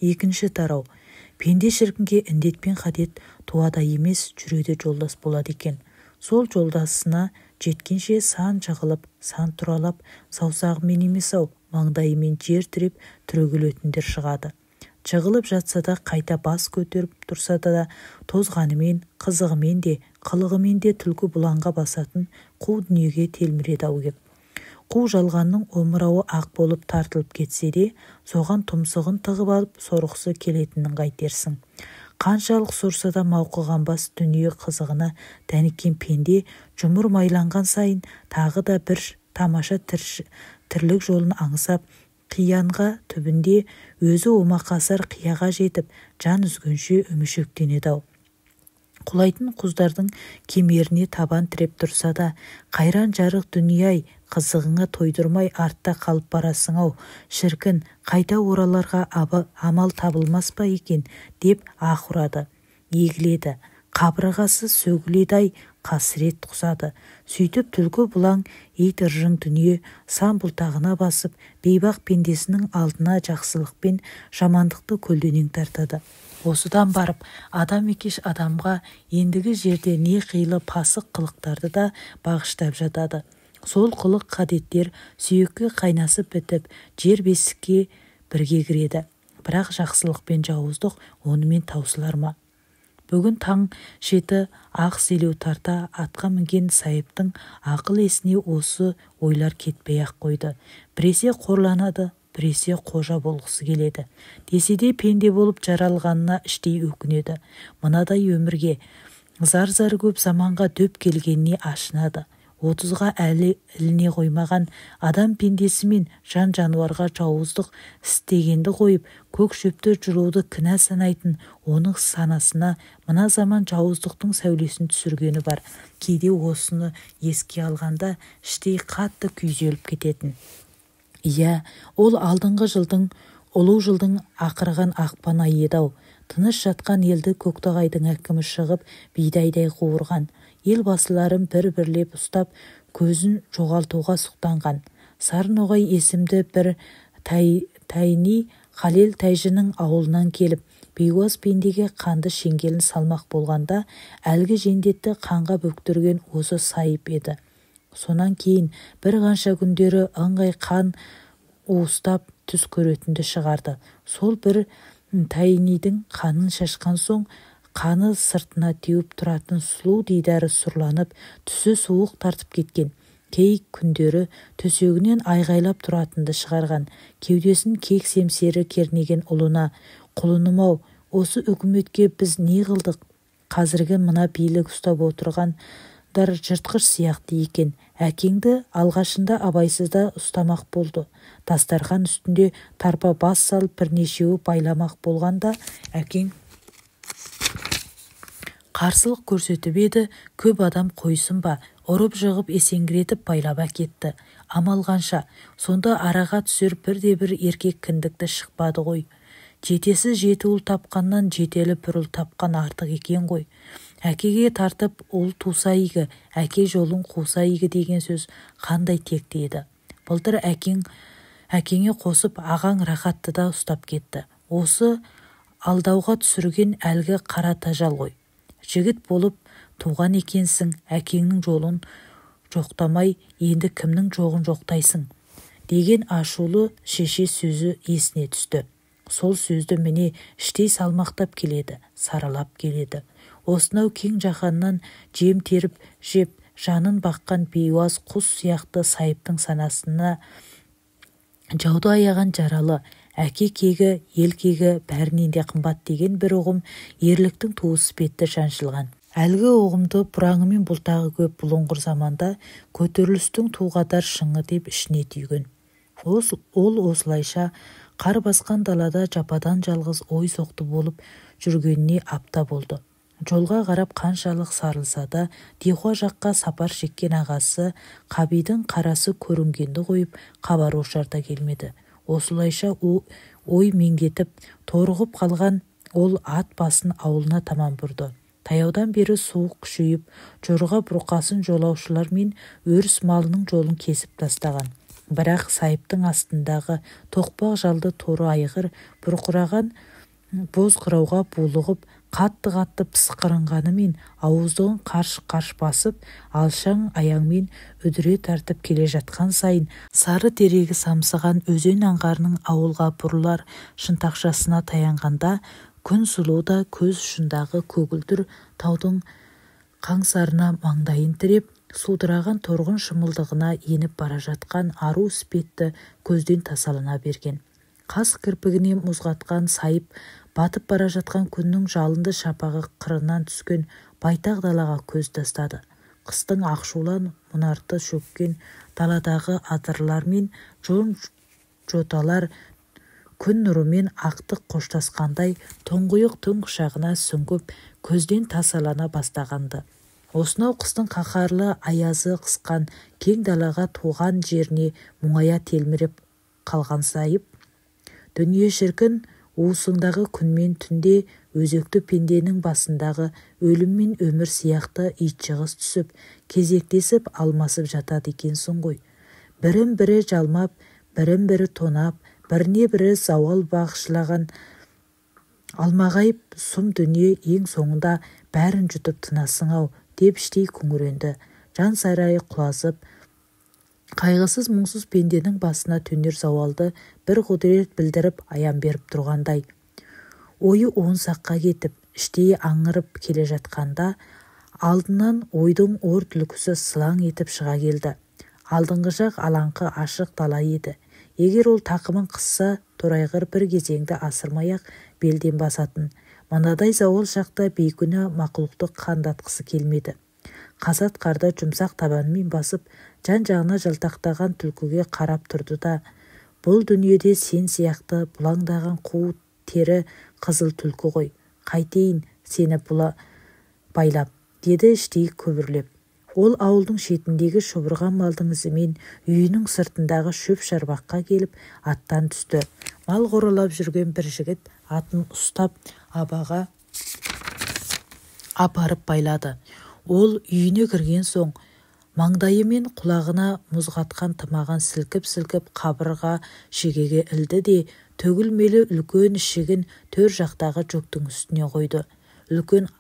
Екінші тарау. Пенде шіркінге індет пен қадет туада емес, жүруде жолдас болады екен. Сол жолдасына жеткенше сан жығылып, сан тұралап, саусағымен емес-ау, маңдайымен жер тіреп түрегелетіндер шығады. Жығылып жатса да, қайта бас көтеріп тұрса да, тозғанымен, қызығымен де, қылығымен де түлкі бұлаңға басатын қу дүниеге телміреді-ау кеп. Қу жалғанның омырауы ақ болып тартылып кетсе де, соған тұмсығын тығып алып сорғысы келетінін қайтерсің. Қаншалық сорса да мауқы қанбас дүние қызығына дәніккен пенде жұмыр майланған сайын тағы да бір тамаша тірлік жолын аңсап, қиянға түбінде өзі омақасар қияға жетіп, жан үзгенше өмешектенеді-ау. Құлайтын құздардың кемеріне табан тіреп тұрса да, қайран жарық дүние-ай, қызығыңа тойдырмай артта қалып барасың-ау, шіркін, қайта ораларға амал табылмас па екен деп аһ ұрады, егіледі, қабырғасы сөгіледі-ай, қасірет құсады. Сөйтіп түлкі бұлаң ит ыржың дүние сан бұлтағына басып, бейбақ пендесінің алдына жақсылық пен жамандықты көлденең тартады. Осыдан барып, адам екеш адамға ендігі жерде не қилы пасық қылықтарды да бағыштап жатады. Сол қылық қадеттер сүйекке қайнасып бітіп, жер бесікке бірге кіреді. Бірақ жақсылық пен жауыздық онымен таусылар ма? Бүгін таң шеті ақ селеу тарта атқа мінген Сайыптың ақыл есіне осы ойлар кетпей-ақ қойды. Біресе қорланады, біресе қожа болғысы келеді. Десе де пенде болып жаралғанына іштей өкінеді. Мынадай өмірге, зар-зар көп заманға дөп келгеніне ашынады. 30-ға әлі іліне қоймаған адам пендесімен жан-жануарға жауыздық істегенді қойып, көк шөпті жұлуды кінә санайтын оның санасына мына заман жауыздықтың сәулесін түсіргені бар. Кейде осыны еске алғанда іштей қатты күйзеліп кететін. Иә, ол алдыңғы жылдың, ұлу жылдың ақырған ақпан айы еді-ау. Тыныш жатқан елді Көктоғайдың әкімі шығып, бидайдай қуырған. Ел басыларын бір-бірлеп ұстап, көзін жоғалтуға сұқтанған. Сарыноғай есімді бір тайни Халел тәжінің ауылынан келіп, бейуаз пендеге қанды шеңгелін салмақ болғанда, әлгі жендетті қанға бөктірген осы Сайып еді. Сонан кейін бір қанша күндері ыңғай қан уыстап түс көретінді шығарды. Сол бір тайнидің қанын шашқан соң, қаны сыртына теуіп тұратын сұлу дидары сұрланып, түсі суық тартып кеткен. Кей күндері төсегінен айғайлап тұратынды шығарған. Кеудесін кек семсері кернеген ұлына, құлыным-ау, осы үкіметке біз не қылдық? Қазіргі мына билік ұстап отырғандар жыртқыш сияқты екен. Әкеңді алғашында абайсызда ұстамақ болды. Дастархан үстінде тарпа бас салып бірнешеуі байламақ болғанда, әкең қарсылық көрсетіп еді, көп адам қойсын ба, ұрып жығып есеңгіретіп байлап әкетті. Амал қанша, сонда араға түсер бірде-бір еркек кіндікті шықпады ғой. Жетесіз жеті ұл тапқаннан жетелі бір ұл тапқан артық екен ғой. Әкеге тартып ұл туса игі, әке жолын қуса игі деген сөз қандай текті еді. Былтыр әкеңе қосып ағаң Рахатты да ұстап кетті. Осы алдауға түсірген әлгі қара тажал ғой. Жігіт болып туған екенсің, әкеңнің жолын жоқтамай, енді кімнің жоғын жоқтайсың деген ашулы шеше сөзі есіне түсті. Сол сөзді міне іштей салмақтап келеді, саралап келеді. Осынау кең жаһаннан жем теріп жеп, жанын баққан бейуаз құс сияқты Сайыптың санасына жауды аяған жаралы, әке кегі, ел кегі бәрінен де қымбат деген бір ұғым ерліктің туы іспетті жаншылған. Әлгі ұғымды бұраңы мен бұлтағы көп бұлыңғыр заманда көтерілістің туғадар шыңы деп ішіне түйген. Ол осылайша қар басқан далада жападан жалғыз ой соқты болып жүргеніне апта болды. Жолға қарап қаншалық сарылса да, Дихуа жаққа сапар шеккен ағасы Қабидің қарасы көрінгенді қойып, хабар ошар да келмеді. Осылайша ой меңдетіп, торығып қалған ол ат басын ауылына таман бұрды. Таяудан бері суық күшейіп, жорға бұрқасын жолаушылар мен өріс малының жолын кесіп тастаған. Бірақ Сайыптың астындағы тоқпақ жалды торы айғыр бұрқыраған боз қырауға булығып, қатты-қатты пысқырынғанымен ауыздығын қарш-қарш басып, алшаң аяңмен үдіре тартып келе жатқан сайын сары терегі самсаған өзен аңғарының ауылға бұрылар шынтақшасына таянғанда Күнсұлу да көз ұшындағы көгілдір таудың қаңсарына маңдайын тіреп, судыраған торғын шымылдығына еніп бара жатқан ару іспетті көзден тасалана берген. Қас кірпігіне мұз қатқан Сайып батып бара жатқан күннің жалынды шапағы қырынан түскен байтақ далаға көз тастады. Қыстың ақшулан мұнарты шөккен даладағы адырлар мен жон-жоталар күн нұрымен ақтық қоштасқандай тұңғиық түн құшағына сүңгіп, көзден тасалана бастаған-ды. Осынау қыстың қаһарлы аязы қысқан кең далаға туған жеріне мұңая телміріп қалған Сайып, дүние шіркін, уысыңдағы күн мен түнде өзекті пенденің басындағы өлім мен өмір сияқты итжығыс түсіп, кезектесіп алмасып жатады екенсің ғой. Бірін-бірі жалмап, бірін-бірі тонап, біріне-бірі зауал бағышлаған алмағайып сұм дүние ең соңында бәрін жұтып тынасың-ау деп іштей күңіренді. Жан сарайы құлазып, қайғысыз мұңсыз пенденің басына төнер зауалды бір құдірет білдіріп аян беріп тұрғандай. Ойы он саққа кетіп, іштей аңырып келе жатқанда алдынан ойдың ор түлкісі сылаң етіп шыға келді. Алдыңғы жақ алаңқы ашық дала еді. Егер ол тақымын қысса, торайғыр бір кезеңді асырмай-ақ белден басатын. Мынадай зауал шақта бейкүнә мақұлықты қандатқысы келмеді. Қасат қарды жұмсақ табанымен басып, жан-жағына жалтақтаған түлкіге қарап тұрды да, бұл дүниеде сен сияқты бұлаңдаған қу тері қызыл түлкі ғой, қайтейін сені байлап, деді іштей күбірлеп. Ол ауылдың шетіндегі шұбырған малдың ізімен үйінің сыртындағы шөп шарбаққа келіп аттан түсті. Мал қоралап жүрген бір жігіт атын ұстап абаға апарып байлады. Ол үйіне кірген соң маңдайы мен құлағына мұз қатқан тымағын сілкіп-сілкіп қабырға шегеге ілді де, төгілмелі үлкен ішігін төр жақтағы жүктің үстіне қойды. Үлкен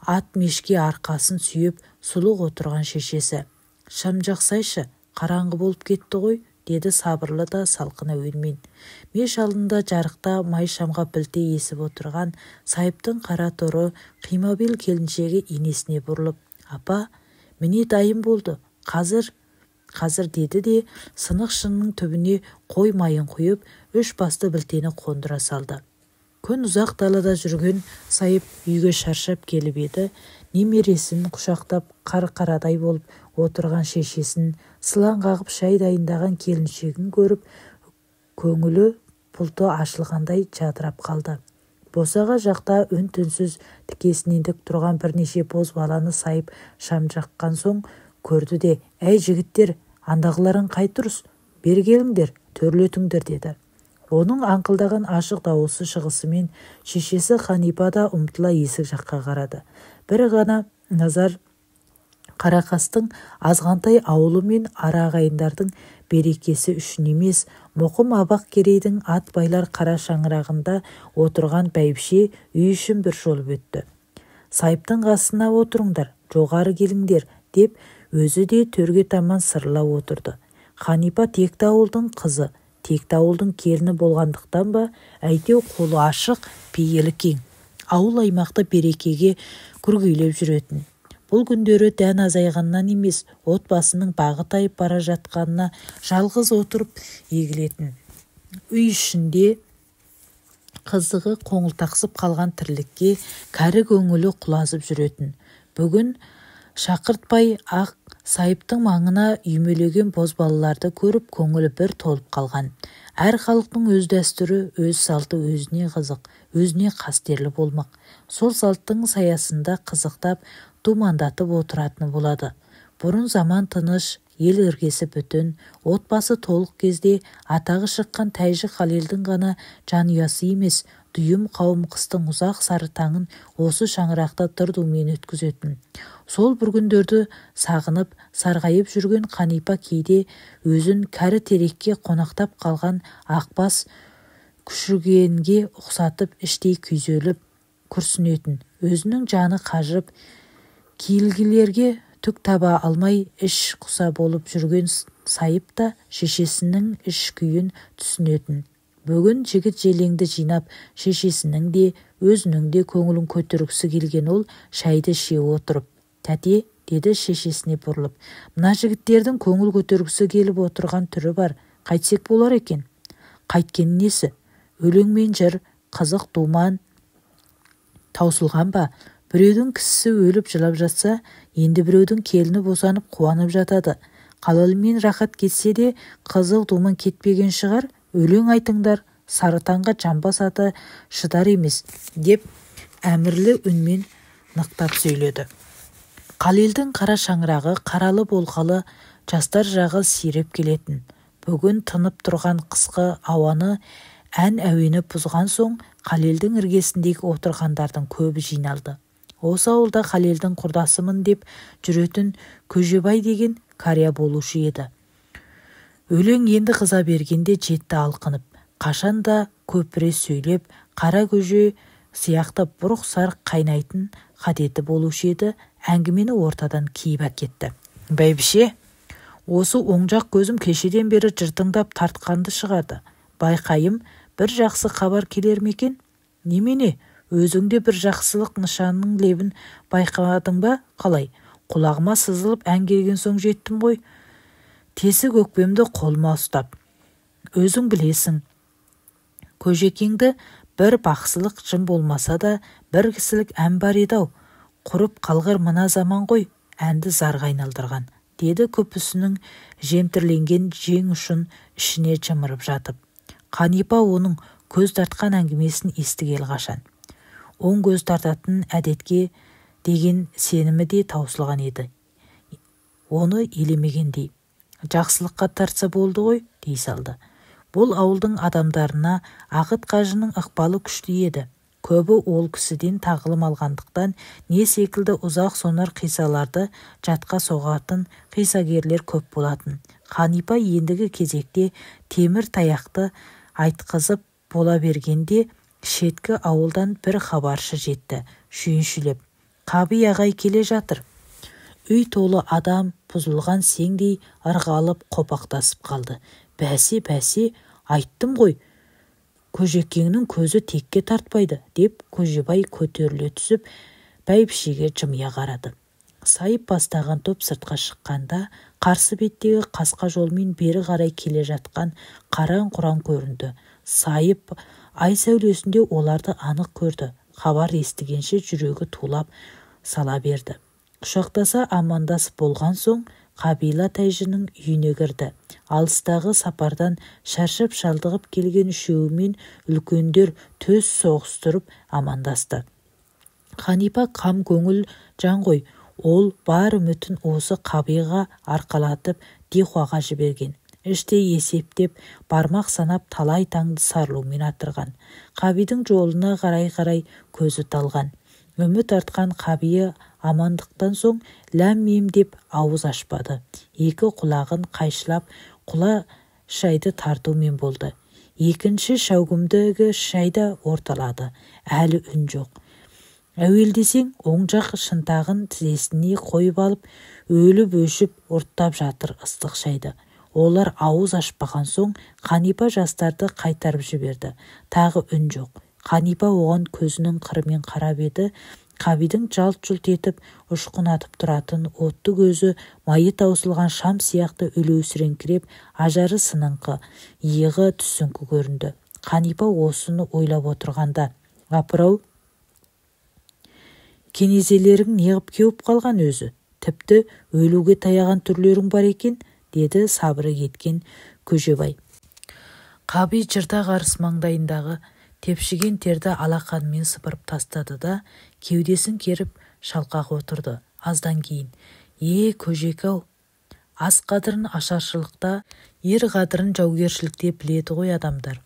ат мешке арқасын сүйеп сұлық отырған шешесі: «Шам жақсайшы, қараңғы болып кетті ғой», деді сабырлы да салқын әуенмен. Меш алдында жарықта май шамға білте есіп отырған Сайыптың қара торы қимабел келіншегі енесіне бұрылып, «Апа, міне дайын болды, қазір, қазір», деді де, сынық шынның түбіне қой майын құйып, үш басты білтені қондыра салды. Күн ұзақ далада жүрген Сайып үйге шаршап келіп еді, немересін құшақтап қар-қарадай болып отырған шешесін, сылаң қағып шай дайындаған келіншегін көріп, көңілі бұлты ашылғандай жадырап қалды. Босаға жақта үн-түнсіз тікесінен тік тұрған бірнеше боз баланы Сайып шам жаққан соң көрді де, «Әй жігіттер, андағыларың қай тұрыс? Бері келіңдер, төрлетіңдер», деді. Оның аңқылдаған ашық дауысы шығысымен шешесі Қанипа да ұмтыла есік жаққа қарады. Бір ғана назар Қарақастың азғантай ауылы мен ара ағайындардың берекесі үшін емес, мұқым Абақ Керейдің ат байлар қара шаңырағында отырған бәйбіше үй ішін бір шолып өтті. Сайыптың қасына отырыңдар, жоғары келіңдер, деп өзі де төрге таман сырыла отырды. Қанипа текті ауылдың қызы, текті ауылдың келіні болғандықтан ба, әйтеу қолы ашық, пейілі кең. Ауыл аймақты берекеге күргейлеп жүретін. Бұл күндері дән азайғаннан емес, отбасының бағы тайып бара жатқанына жалғыз отырып егілетін. Үй ішінде қызығы қоңылтақсып қалған тірлікке кәрі көңілі құлазып жүретін. Бүгін шақыртпай ақ Сайыптың маңына үймелеген бозбалаларды көріп көңілі бір толып қалған. Әр халықтың өз дәстүрі, өз салты өзіне қызық, өзіне қастерлі болмақ. Сол салттың саясында қызықтап, думандатып отыратыны болады. Бұрын заман тыныш, ел іргесі бүтін, отбасы толық кезде атағы шыққан Тәжі Халелдің ғана жанұясы емес, Дүйім қауым қыстың ұзақ сары таңын осы шаңырақта дыр-думен өткізетін. Сол бір күндерді сағынып, сарғайып жүрген Қанипа кейде өзін кәрі терекке қонақтап қалған ақбас күшігенге ұқсатып іштей күйзеліп күрсінетін. Өзінің жаны қажып, килігерге түк таба алмай іш құса болып жүрген Сайып та шешесінің іш күйін түсінетін. Бүгін жігіт-желеңді жинап, шешесінің де, өзінің де көңілін көтергісі келген ол шайды іше отырып, «Тәте», деді шешесіне бұрылып, «мына жігіттердің көңіл көтергісі келіп отырған түрі бар, қайтсек болар екен?» «Қайткен несі? Өлең мен жыр, қызық думан таусылған ба? Біреудің кісісі өліп жылап жатса, енді біреудің келіні босанып қуанып жатады. Қалал мен рахат кетсе де, қызық думан кетпеген шығар. Өлең айтыңдар, сары таңға жамбас ата шыдар емес», деп әмірлі үнмен нықтап сөйледі. Қалелдің қара шаңырағы қаралы болғалы жастар жағы сиреп келетін. Бүгін тынып тұрған қысқы ауаны ән әуені бұзған соң Қалелдің іргесіндегі отырғандардың көбі жиналды. Осы ауылда Қалелдің құрдасымын деп жүретін Көжебай деген кария болушы еді. Өлең енді қыза бергенде жетті алқынып, қашан да көпіре сөйлеп, қара көже сияқты бұрқ-сарқ қайнайтын қадеті болушы еді, әңгімені ортадан киіп әкетті. «Бәйбіше, осы оң жақ көзім кешеден бері жыртыңдап тартқанды шығарды. Байқайым, бір жақсы хабар келер ме екен? Немене, өзің де бір жақсылық нышанының лебін байқадың ба қалай? Құлағыма сызылып ән келген соң жеттім ғой. Тесік өкпемді қолыма ұстап. Өзің білесің, Көжекеңді бір бақсылық жын болмаса да бір кісілік ән бар еді-ау. Құрып қалғыр мына заман ғой, әнді зарға айналдырған», деді күпісінің жемтірленген жең ұшын ішіне жымырып жатып. Қанипа оның көз тартқан әңгімесін естігелі қашан. Оң көз тартатын әдетке деген сенімі де таусылған еді. Оны елемегендей, «Жақсылыққа тартса болды ғой», дей салды. Бұл ауылдың адамдарына Ақыт қажының ықпалы күшті еді. Көбі ол кісіден тағылым алғандықтан не секілді ұзақ сонар қиссаларды жатқа соғатын қиссагерлер көп болатын. Қанипа ендігі кезекте темір таяқты айтқызып бола бергенде шеткі ауылдан бір хабаршы жетті, шүйіншілеп, «Қаби ағай келе жатыр». Үй толы адам бұзылған сеңдей ырғалып қопақтасып қалды. «Бәсе, бәсе, айттым ғой, Көжекеңнің көзі текке тартпайды», деп Көжебай көтеріле түсіп, бәйбішеге жымия қарады. Сайып бастаған топ сыртқа шыққанда қарсы беттегі қасқа жолмен бері қарай келе жатқан қараң-құраң көрінді. Сайып ай сәулесінде оларды анық көрді. Хабар естігенше жүрегі тулап сала берді. Құшақтаса амандасып болған соң Қабила тәжінің үйіне кірді. Алыстағы сапардан шаршап-шалдығып келген үшеуімен үлкендер төс соғыстырып амандасты. Қанипа қам көңіл жан ғой, ол бар үмітін осы Қабиға арқалатып Дихуаға жіберген. Іштей есептеп, бармақ санап талай таңды сарылумен атырған. Қабидің жолына қарай-қарай көзі талған. Үміт артқан Қабиы амандықтан соң ләм-мим деп ауыз ашпады. Екі құлағын қайшылап, құла шайды тартумен болды. Екінші шәугімдегі шай да орталады. Әлі үн жоқ. Әуелдесең, оң жақ шынтағын тізесіне қойып алып, өліп-өшіп ұрттап жатыр ыстық шайды. Олар ауыз ашпаған соң Қанипа жастарды қайтарып жіберді. Тағы үн жоқ. Қанипа оған көзінің қырымен қарап еді, Қабидің жалт-жұлт етіп ұшқын атып тұратын отты көзі майы таусылған шам сияқты өлеусіреңкіреп, ажары сыныңқы, иығы түсіңкі көрінді. Қанипа осыны ойлап отырғанда, «Апырау, кенезелерің неғып кеуіп қалған өзі? Тіпті өлуге таяған түрлерің бар екен», деді сабыры кеткен Көжебай. Қаби жырта қарыс маңдайындағы тепшіген терді алақанымен сыпырып тастады да, кеудесін керіп шалқақ отырды. Аздан кейін, «Е, Көжеке-ау, ас қадірін ашаршылықта, ер қадірін жаугершілікте біледі ғой адамдар.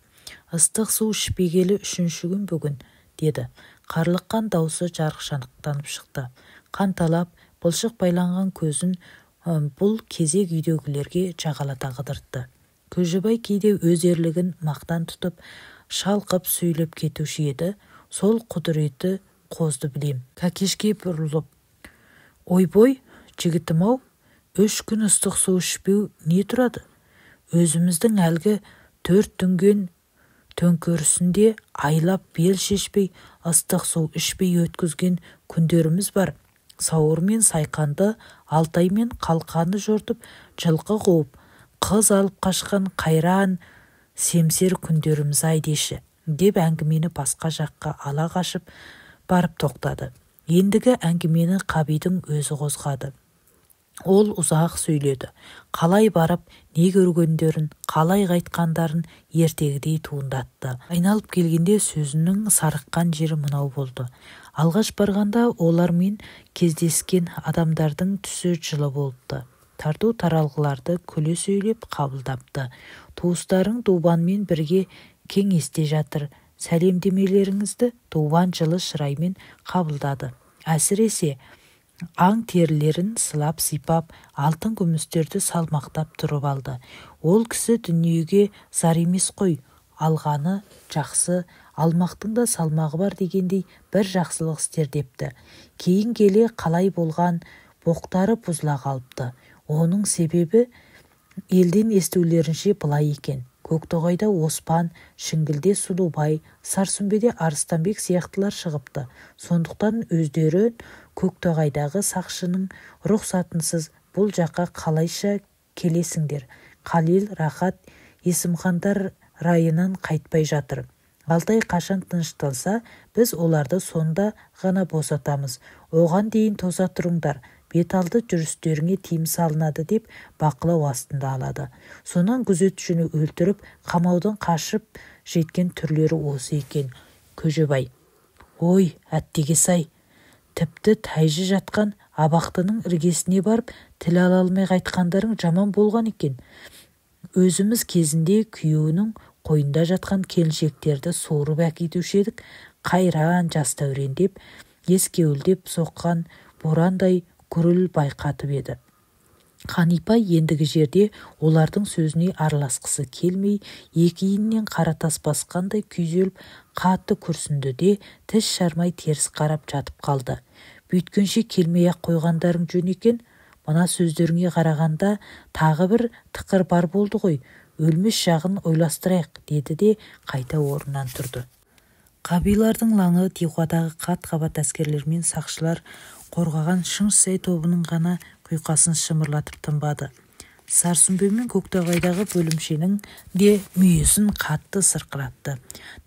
Ыстық су ішпегелі үшінші күн бүгін, деді. Қарлыққан даусы жарықшақтанып шықты. Қанталап, былшық байланған көзін бұл кезек үйдегілерге жағалата қыдыртты. Көжібай кейде өз ерлігін мақтан тұтып, шалқып сөйлеп кетуші еді. Сол құдіреті қозды білем. Кәкешке бұрылып, ойбой, жігітім-ау, 3 күн ыстық су ішпеу не тұрады? Өзіміздің әлгі 4 дүнген төңкерісінде айлап бел шешпей, ыстық су ішпей өткізген күндеріміз бар. Сауыр мен Сайқанды, Алтай мен Қалқаны жортып, жылқы қуып, қыз алып қашқан қайран семсер күндеріміз ай деші, деп әңгімені басқа жаққа ала қашып барып тоқтады. Ендігі әңгімені Қабидің өзі қозғады. Ол ұзақ сөйледі. Қалай барып, не көргендерін, қалай қайтқандарын ертегідей туындатты. Айналып келгенде сөзінің сарыққан жері мынау болды. Алғаш барғанда олармен кездескен адамдардың түсі жылы болыпты. Тарту таралғыларды күле сөйлеп қабылдапты. Туыстарың Дубанмен бірге кеңесте жатыр. Сәлемдемелеріңізді Дубан жылы шыраймен қабылдады. Әсіресе аң терілерін сылап-сипап, алтын күмістерді салмақтап тұрып алды. Ол кісі дүниеге зар емес қой, алғаны жақсы, алмақтың да салмағы бар дегендей бір жақсылық істер депті. Кейін келе қалай болған боқтары бұзыла қалыпты. Оның себебі елден естулерінше былай екен. Көктоғайда Оспан, Шіңгілде Сұлубай, Сарсүмбеде Арыстанбек сияқтылар шығыпты. Сондықтан өздері Көктоғайдағы сақшының рұқсатынсыз бұл жаққа қалайша келесіңдер? Қалел, Рахат, Есімхандар райынан қайтпай жатыр. Алтай қашан тынышталса, біз оларды сонда ғана босатамыз. Оған дейін тоса тұрыңдар. Бет алды жүрістеріңе тыйым салынады деп бақылау астында алады. Сонан күзетшіні өлтіріп, қамаудан қашып жеткен түрлері осы екен. Көжебай: ой, әттегес-ай, тіпті тәйжі жатқан абақтының іргесіне барып, тіл ала алмай қайтқандарың жаман болған екен. Өзіміз кезінде күйеуінің қойнында жатқан келіншектерді суырып әкетуші едік. Қайран жас дәурен деп, ескеуілдеп соққан борандай гүріл байқатып еді. Қанипа ендігі жерде олардың сөзіне араласқысы келмей, екі иіннен қара тас басқандай күйзеліп, қатты күрсінді де, тіс жармай теріс қарап жатып қалды. Бүйткенше келмей-ақ қойғандарың жөн екен, мына сөздеріңе қарағанда тағы бір тықыр бар болды ғой, өлмес жағын ойластырайық, деді де қайта орнынан тұрды. Қабилардың лаңы Дихуадағы қат-қабат әскерлер мен сақшылар қорғаған Шыңғысай тобының ғана құйқасын шымырлатып тынбады. Сарсүмбе мен Көктоғайдағы бөлімшенің де мүйісін қатты сырқыратты.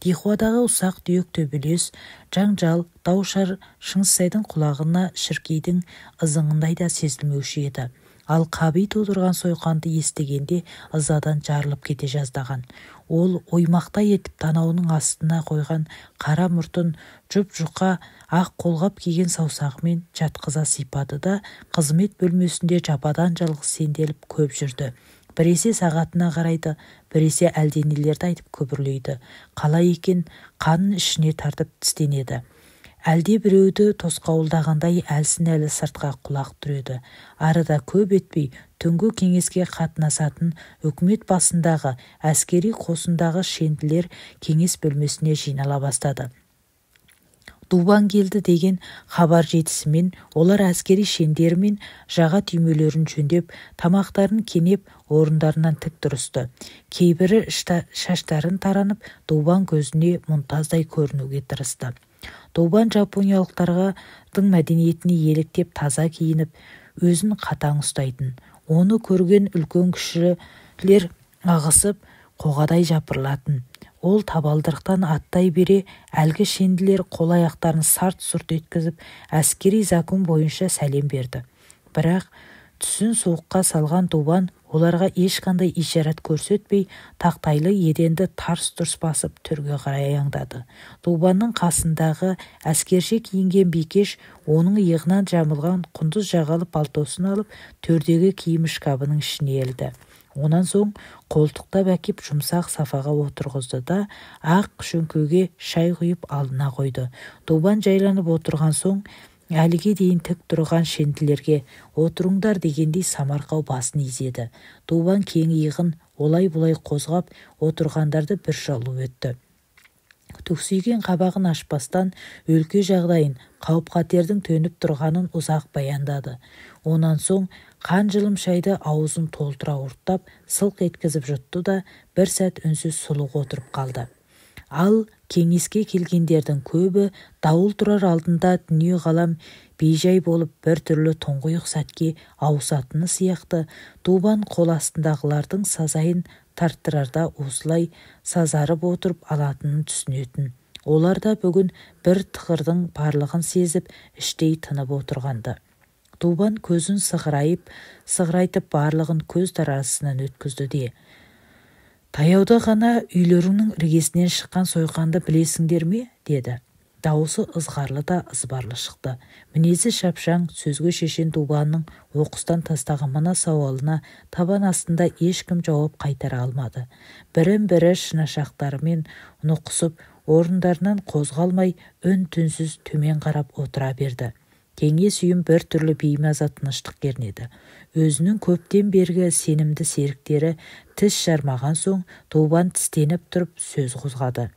Дихуадағы ұсақ түйек төбелес, жаңжал, дау-шар Шыңғысайдың құлағына шіркейдің ызыңындай да сезілмеуші еді. Ал Қаби тудырған сойқанды естігенде ызадан жарылып кете жаздаған. Ол оймақтай етіп танауының астына қойған қара мұртын жұп-жұқа ақ қолғап киген саусағымен жатқыза сипады да, қызмет бөлмесінде жападан жалғыз сенделіп көп жүрді. Біресе сағатына қарайды, біресе әлденелерді айтып күбірлейді. Қалай екен, қанын ішіне тартып тістенеді. Әлде біреуді тосқауылдағандай әлсін-әлі сыртқа құлақ түреді. Арада көп етпей, түнгі кеңеске қатынасатын үкімет басындағы әскери қосындағы шенділер кеңес бөлмесіне жинала бастады. Дубан келді деген хабар жетісімен олар әскери шендері мен жаға түймелерін жөндеп, тамақтарын кенеп, орындарынан тік тұрысты. Кейбірі шаштарын таранып, Дубан көзіне мұнтаздай көрінуге тырысты. Дубан жапониялықтардың мәдениетіне еліктеп таза киініп, өзін қатаң ұстайтын. Оны көрген үлкен кішілер ығысып, қоғадай жапырылатын. Ол табалдырықтан аттай бере, әлгі шенділер қол-аяқтарын сарт-сұрт еткізіп, әскери закон бойынша сәлем берді. Бірақ түсін суыққа салған Дубан оларға ешқандай ишарат көрсетпей, тақтайлы еденді тарс-тұрс басып төрге қарай аяңдады. Дубанның қасындағы әскерше киінген бикеш оның иығынан жамылған құндыз жағалы пальтосын алып, төрдегі киім шкабының ішіне ілді. Онан соң қолтықтап әкеп жұмсақ сафаға отырғызды да, ақ шөңкеге шай құйып алдына қойды. Дубан жайланып отырған соң әліге дейін тік тұрған шенділерге отырыңдар дегендей самарқау басын изеді. Дубан кең иығын олай-бұлай қозғап, отырғандарды бір шолып өтті. Түксиген қабағын ашпастан өлке жағдайын, қауіп-қатердің төніп тұрғанын ұзақ баяндады. Онан соң қан жылым шайды аузын толтыра ұрттап, сылқ еткізіп жұтты да, бір сәт үнсіз сұлық отырып қалды. Ал кеңеске келгендердің көбі дауыл тұрар алдында дүние ғалам бейжай болып бір түрлі тұңғиық сәтке ауысатыны сияқты, Дубан қол астындағылардың сазайын тарттырарда осылай сазарып отырып алатынын түсінетін. Олар да бүгін бір тығырдың барлығын сезіп, іштей тынып отырғанды. Дубан көзін сығырайтып барлығын көз таразысынан өткізді де, «Таяуда ғана үйлеріңнің іргесінен шыққан сойқанды білесіңдер ме?» деді. Дауысы ызғарлы да ызбарлы шықты. Мінезі шапшаң, сөзге шешен Дубанның оқыстан тастаған мына сауалына табан астында ешкім жауап қайтара алмады. Бірін-бірі шынашақтарымен нұқысып, орындарынан қозғалмай, үн-түнсіз төмен қарап отыра берді. Кеңес үйін бір түрлі беймаза тыныштық кернеді. Өзінің көптен бергі сенімді серіктері тіс жармаған соң, Дубан тістеніп тұрып сөз қозғады.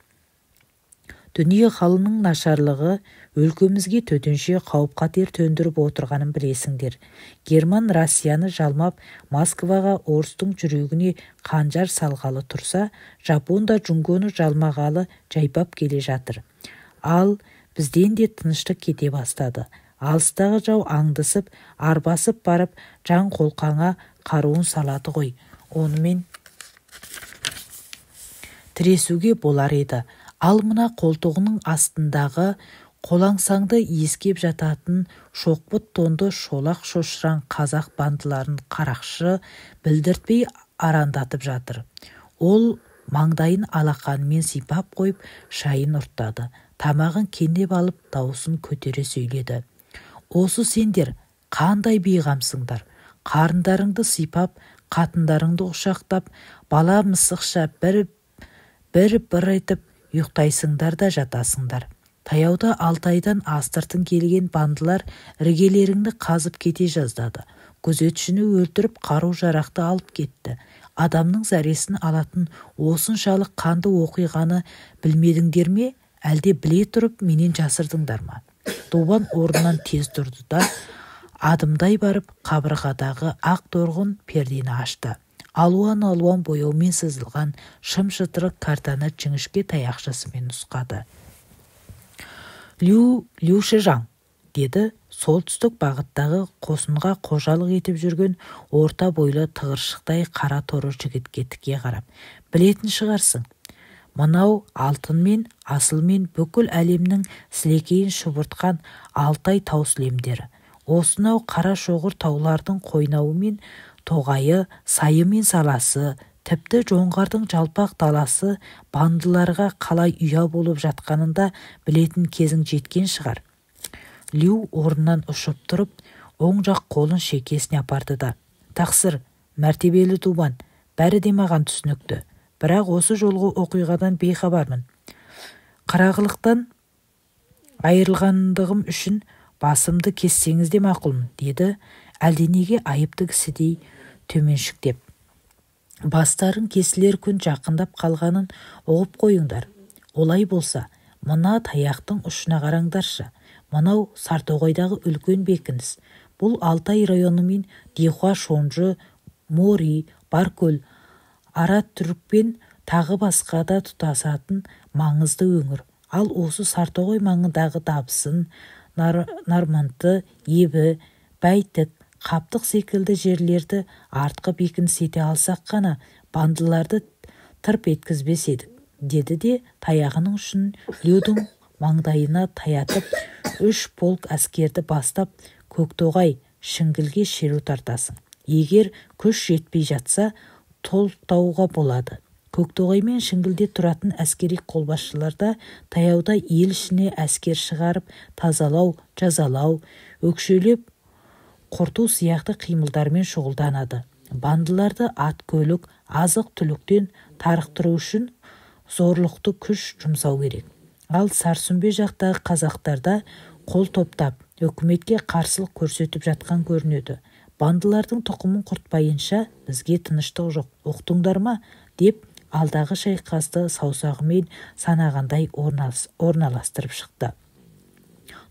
Дүние халының нашарлығы өлкемізге төтенше қауіп-қатер төндіріп отырғанын білесіңдер. Герман Россияны жалмап, Москваға орыстың жүрегіне қанжар салғалы тұрса, Жапон да Джунгоны жалмағалы жайпап келе жатыр. Ал бізден де тыныштық кете бастады. Алыстағы жау аңдысып, арбасып барып, жан қолқаңа қаруын салады ғой. Онымен тіресуге болар еді. Ал мына қолтығының астындағы қолаңсаңды иіскеп жататын шоқпыт тонды шолақ шошыраң қазақ бандыларын қарақшы білдіртпей арандатып жатыр. Ол маңдайын алақанымен сипап қойып, шайын ұрттады. Тамағын кенеп алып, даусын көтере сөйледі. Осы сендер қандай бейғамсыңдар? Қарындарыңды сипап, қатындарыңды құшақтап, бала мысықша бір-бір етіп ұйықтайсыңдар да жатасыңдар. Таяуда Алтайдан астыртын келген бандылар іргелеріңді қазып кете жаздады. Күзетшіні өлтіріп, қару-жарақты алып кетті. Адамның зәресін алатын осыншалық қанды оқиғаны білмедіңдер ме, әлде біле тұрып менен жасырдыңдар ма? Дубан орнынан тез тұрды да, адымдай барып қабырғадағы ақ торғын пердені ашты. Алуан-алуан бояумен сызылған шым-шытырық картаны жіңішке таяқшасымен нұсқады. Лю Шыжаң, деді солтүстік бағыттағы қосынға қожалық етіп жүрген орта бойлы тығыршықтай қара торы жігітке тіке қарап. Білетін шығарсың. Мынау алтынмен, асылмен бүкіл әлемнің сілекейін шұбыртқан Алтай тау сілемдері. Осынау қара шоғыр таулардың қойнауы мен тоғайы, сайы мен саласы, тіпті жоңғардың жалпақ даласы бандыларға қалай ұя болып жатқанын да білетін кезің жеткен шығар. Лю орнынан ұшып тұрып, оң жақ қолын шекесіне апарды да, «Тақсыр, мәртебелі Дубан, бәрі де маған түсінікті. Бірақ осы жолғы оқиғадан бейхабармын. Қырағылықтан айырылғандығым үшін басымды кессеңіз де мақұлмын», деді әлденеге айыпты кісідей төменшіктеп. Бастарың кесілер күн жақындап қалғанын ұғып қойыңдар. Олай болса, мына таяқтың ұшына қараңдаршы. Мынау Сартоғайдағы үлкен бекініс. Бұл Алтай районы мен Дихуа, Шонжы, Мори, Баркөл, Ара-Түрікпен тағы басқа да тұтасатын маңызды өңір. Ал осы Сартоғай маңындағы Дабысын, Нарманты, Ебі, Бәйтік, Қаптық секілді жерлерді артқы бекініс ете алсақ қана бандыларды тырп еткізбес едік, деді де таяғының ұшын Людің маңдайына таятып, 3 полк әскерді бастап Көктоғай, Шіңгілге шеру тартасың. Егер күш жетпей жатса, толықтауға болады. Көктоғай мен Шіңгілде тұратын әскери қолбасшыларда таяуда ел ішіне әскер шығарып, тазалау, жазалау, өкшелеп құрту сияқты қимылдармен шұғылданады. Бандыларды ат-көлік, азық-түліктен тарықтыру үшін зорлықты күш жұмсау керек. Ал Сарсүмбе жақтағы қазақтарда қол топтап, үкіметке қарсылық көрсетіп жатқан көрінеді. Бандылардың тұқымын құртпайынша бізге тыныштық жоқ, ұқтыңдар ма? Деп алдағы шайқасты саусағымен санағандай орналастырып шықты.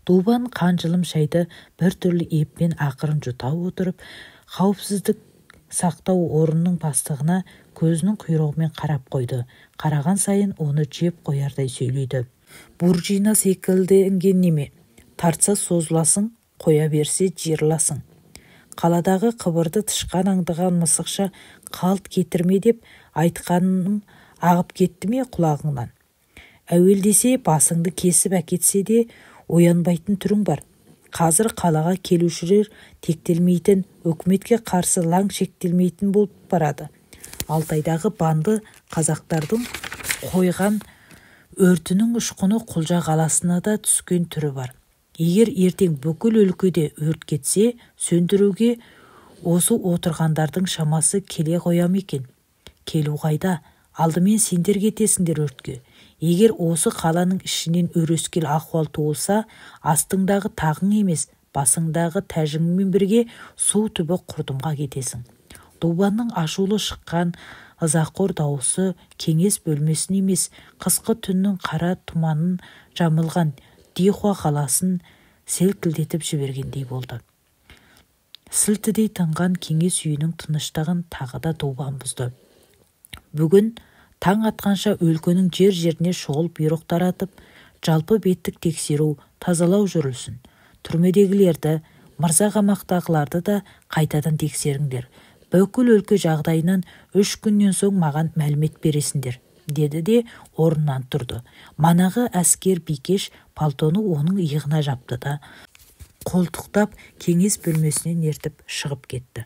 Дубан қанжылым шайды бір түрлі еппен ақырын жұта отырып, қауіпсіздік сақтау орнының бастығына көзінің құйрығымен қарап қойды. Қараған сайын оны жеп қоярдай сөйлейді. Буржина секілденген неме? Тартса созыласың, қоя берсе жиырыласың. Қаладағы қыбырды тышқан аңдыған мысықша қалт кетірме деп айтқаным ағып кетті ме құлағыңнан? Әуелдесе басыңды кесіп әкетсе де оянбайтын түрің бар. Қазір қалаға келушілер тектелмейтін, үкіметке қарсы лаң шектелмейтін болып барады. Алтайдағы банды қазақтардың қойған өртінің ұшқыны Құлжа қаласына да түскен түрі бар. Егер ертең бүкіл өлкеде өрт кетсе, сөндіруге осы отырғандардың шамасы келе қоя ма екен? Келу қайда? Алдымен сендер кетесіңдер өртке. Егер осы қаланың ішінен өрескел ахуал туылса, астыңдағы тағың емес, басыңдағы тәжіңмен бірге су түбі құрдымға кетесің. Дубанның ашулы шыққан ызақор дауысы кеңес бөлмесін емес, қысқы түннің қара тұманын жамылған Дихуа қаласын селкілдетіп жібергендей болды. Сілтідей тынған кеңес үйінің тыныштығын тағы да Дубан бұзды. Бүгін таң атқанша өлкенің жер-жеріне шұғыл бұйрық таратып, жалпы беттік тексеру, тазалау жүрілсін. Түрмедегілерді, мырза қамақтағыларды да қайтадан тексеріңдер. Бүкіл өлке жағдайынан 3 күннен соң маған мәлімет бересіңдер, деді де орнынан тұрды. Манағы әскер бикеш палтоны оның иығына жапты да, қолтықтап кеңес бөлмесінен ертіп шығып кетті.